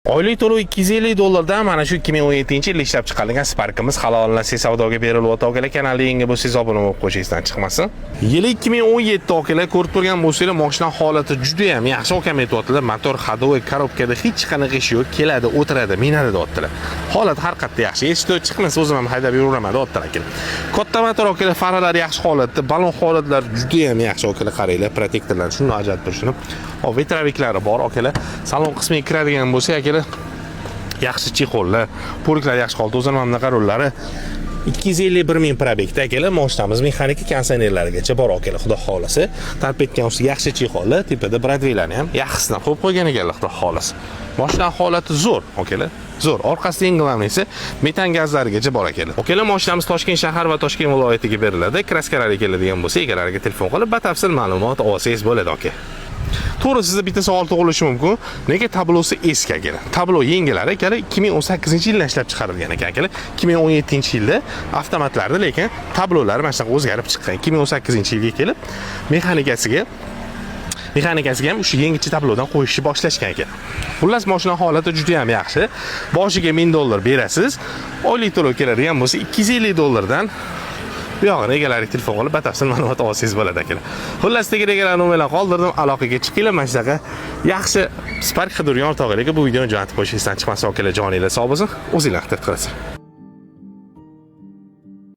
Oylik to'lov 250 dollardan mana shu 2017-yilda ishlab chiqarilgan Sparkimiz halollasi savdoga berilyapti. Akalar, kanalga yangi bo'lsangiz, obuna bo'lib qo'yishingizdan chiqmasin. Yili 2017, akalar, ko'rib turgan bo'lsanglar, mashina holati juda ham yaxshi. Akam aytyaptilar, motor ходовой, коробка da hech qanaqa ishi yo'q, keladi, o'tiradi, minadi, deyaptilar. Holat har qayerda yaxshi. Eshitib chiqmasa, o'zim ham haydab yuraverman, deyaptilar akalar. Katta motor, akalar, faralari yaxshi holatda, balon holatlari juda ham yaxshi, akalar, qaranglar, protektorlar shunday ajratib turishini. Hop, ветровик lari bor, akalar. Salon qismiga kiradigan bo'lsak, akalar, yaxshi чехол lar, полик lar yaxshi holatda, o'zini mana bunaqa rullari. 251 ming пробег da, akalar, mashinamiz mexanika, konditsionerlarigacha bor, akalar, xudo xohlasa. Торпедка ustiga yaxshi чехол lar, tepada bradveylarni ham yaxshisidan qo'yib qo'ygan ekanlar, xudo xohlasa. Mashina holati zo'r, akalar. Zo'r. Orqasida eng главный si metan gazlarigacha bor, akalar. Akalar, mashinamiz Toshkent shahar va Toshkent viloyatiga beriladi. Краска lari keladigan bo'lsa, egalariga telefon qilib, batafsil ma'lumot olsangiz bo'ladi, aka. To'g'ri, sizda bitta savol tug'ilishi mumkin. Nega tablosi eski, akalar? Tablo yengilari, akalar, 2018-yilda ishlab chiqarilgan ekan, akalar. 2017-yilda avtomatlarda, lekin tablolari mana shunaqa o'zgarib chiqqan. 2018-yilga kelib mexanikasiga ham o'sha yangicha tablodan qo'yishni boshlashgan ekan. Xullas, mashina holati juda ham yaxshi. Boshiga 1000 dollar berasiz. Oylik to'lov keladigan bo'lsa 250 dollardan, bu yog'ini egalariga telefon qilib, batafsil ma'lumot olsangiz bo'ladi, akalar. Xullas, tegira egalar nomerlarni qoldirdim, aloqaga chiqinglar. Mana shunaqa yaxshi Spark qidirgan o'rtog'larga bu videoni jo'natib qo'yishingizdan chiqmasin, akalar, joninglar sog' bo'lsin. O'zinglar ehtiyot qilasizlar.